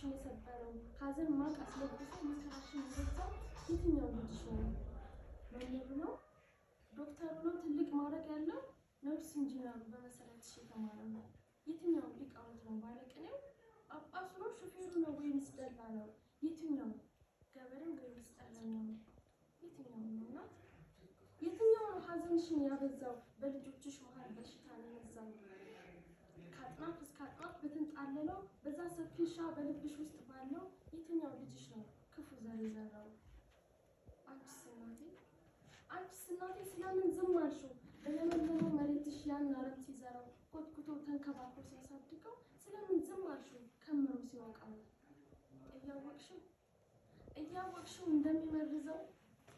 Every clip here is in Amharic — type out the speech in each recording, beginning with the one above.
ልብስሽን የሰበረው ሀዘን ማቅ አስለብሶ መከራሽን የበዛው የትኛው ልጅሽ ነው? መምህሩ ነው? ዶክተሩ ነው ትልቅ ማዕረግ ያለው? ነርስ ኢንጂነሩ በመሰረትሽ የተማረው? የትኛው ሊቃውንት ነው ባለቅኔው? ጳጳሱ ነው ሾፌሩ ነው ወይንስ ደላላው? የትኛው ገበሬው ወይንስ እረኛው? የትኛው ነው እናት? የትኛው ነው ሀዘንሽን ያበዛው በልጆችሽ መሀል በሽታን የመዛው? ከአጥናፍ እስከ አጥናፍ በተንጣለለው በዛ ሰፊ እርሻ በልብሽ ውስጥ ባለው የትኛው ልጅሽ ነው ክፉ ዘር የዘራው? አንቺስ እናቴ፣ አንቺስ እናቴ ስለምን ዝም አልሽው? በለመለመው መሬትሽ ያን አረም ሲዘራው ኮትኩቶ ተንከባክቦ ሲያሳድገው ስለምን ዝም አልሽው ከምሮ ሲወቃው? እያወቅሽው እያወቅሽው እንደሚመርዘው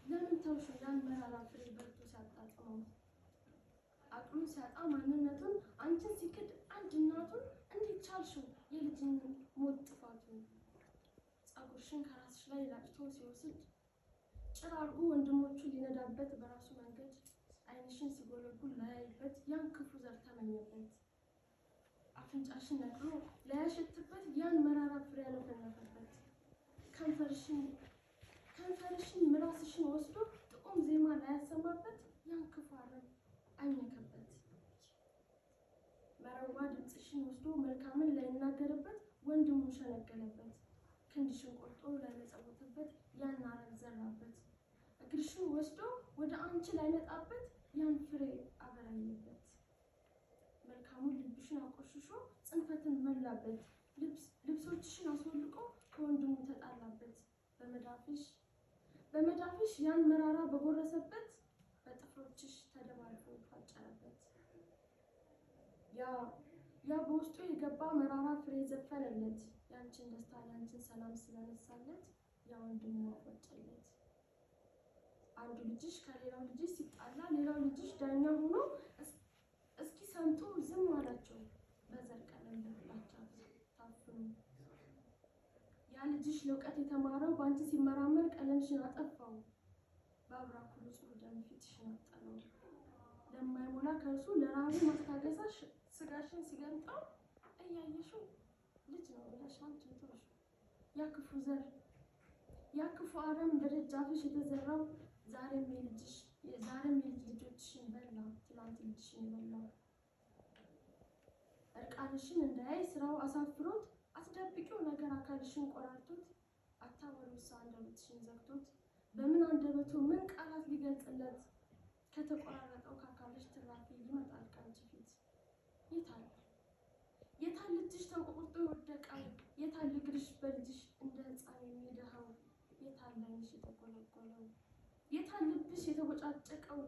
ለምን ተውሽው ያን መራራ ፍሬ በልቶ ሲያጣጥመው? አቅሉን ሲያጣ ማንነቱን አንቺን ሲክድ አንድ እናቱን እንዴት ቻልሽው የልጅን ሞት ጥፋቱን? ፀጉርሽን ከራስሽ ላይ ላጭቶ ሲወስድ ጭራ አድርጎ ወንድሞቹን ሊነዳበት በራሱ መንገድ ዓይንሽን ሲጎለጉል ላያይበት ያን ክፉ ዘር ተመኘበት። አፍንጫሽን ነቅሎ ላያሸትበት ያን መራራ ፍሬ ያነፈነፈበት። ከንፈርሽን ከንፈርሽን ምላስሽን ወስዶ ጥዑም ዜማ ላያሰማበት ያን ክፉ አረም አኘከበት። መረዋ ድምፅሽን ወስዶ መልካምን ላይናገርበት ወንድሙን ሸነገለበት። ክንድሽን ቆርጦ ላይመጸውትበት ያን አረም ዘራበት። እግርሽን ወስዶ ወደ አንቺ ላይመጣበት ያን ፍሬ አበራየበት። መልካሙን ልብሽን አቆሽሾ ጽንፈትን መላበት። ልብሶችሽን አስወልቆ ከወንድሙ ተጣላበት። በመዳፍሽ በመዳፍሽ ያን መራራ በጎረሰበት በጥፍሮችሽ ተደባልፎ ታጨረበት። ያ ያ በውስጡ የገባ መራራ ፍሬ ዘፈነለት። ያንቺን ደስታ ያንቺን ሰላም ስለነሳለት ያ ወንድሙ አፏጨለት። አንዱ ልጅሽ ከሌላው ልጅሽ ሲጣላ ሌላው ልጅሽ ዳኛ ሆኖ እስኪ ሰምጡ ዝም አላቸው። በዘር ቀለም በጥላቻ ታፍኖ ያ ልጅሽ ለእውቀት የተማረው በአንቺ ሲመራመር ቀለምሽን አጠፋው። በአብራኩ ንጹሕ ደም ፊትሽን አጠነው። ለማይሞላ ከእርሱ ለራቡ ማስታገሳ ስጋሽን ሲገምጠው እያየሽው ልጅ ነው ብለሽ አንቺን ተውሽው። ያ ክፉ ዘር ያ ክፉ አረም በደጃፍሽ የተዘራው ዛሬም የልጅሽ ዛሬም የልጅ ልጆችሽን በላ። ትላንት ልጅሽን የበላው እርቃንሽን እንዳያይ ስራው አሳፍሮት አትደብቂው ነገር አካልሽን ቆራርቶት አታወሪውሳ አንደበትሽን ዘግቶት በምን አንደበቱ ምን ቃላት ሊገልጽለት ከተቆራረጠው ከአካልሽ ትራፊ ይመጣል ከአንቺ ፊት። የታል የታል ልጅሽ ተቆርጦ የወደቀው? የታል እግርሽ በልጅሽ እንደ ሕፃን የሚደኸው? የታል ዓይንሽ የተጎለጎለው? የታል ልብሽ የተቦጫጨቀው?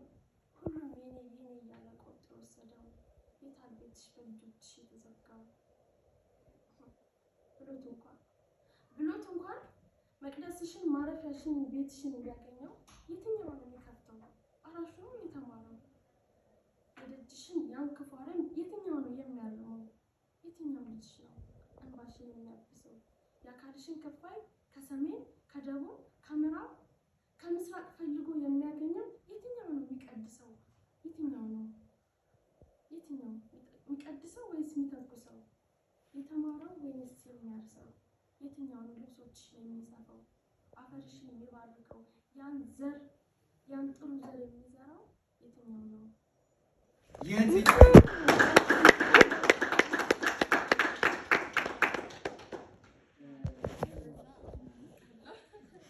ሁሉም የኔ የኔ እያለ ቆርጦ የወሰደው? የታል ቤትሽ በልጆችሽ የተዘጋው? ብሎት እንኳን ብሎት እንኳን መቅደስሽን ማረፊያሽን ቤትሽን ቢያገኘው የትኛው ነው የሚከፍተው? አራሹ ነው የተማረው? የደጅሽን ያን ክፉ አረም የትኛው ነው የሚያርመው? የትኛው ልጅሽ ነው እንባሽን የሚያብሰው? የአካልሽን ክፋይ ከሰሜን ከደቡብ ከምዕራብ ከምስራቅ ፈልጎ የሚያገኘው የትኛው ነው የሚቀድሰው? የትኛው ነው የትኛው የሚቀድሰው ወይስ የሚተኩሰው? የተማረው ወይንስ የሚያርሰው? የትኛው ነው ልብሶችሽን የሚሰፋው? አፈርሽን የሚባርከው? ያን ዘር ያን ጥሩ ዘር የሚዘራው የትኛው ነው? የትኛው?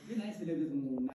ግን አይ ስለ ግጥሙ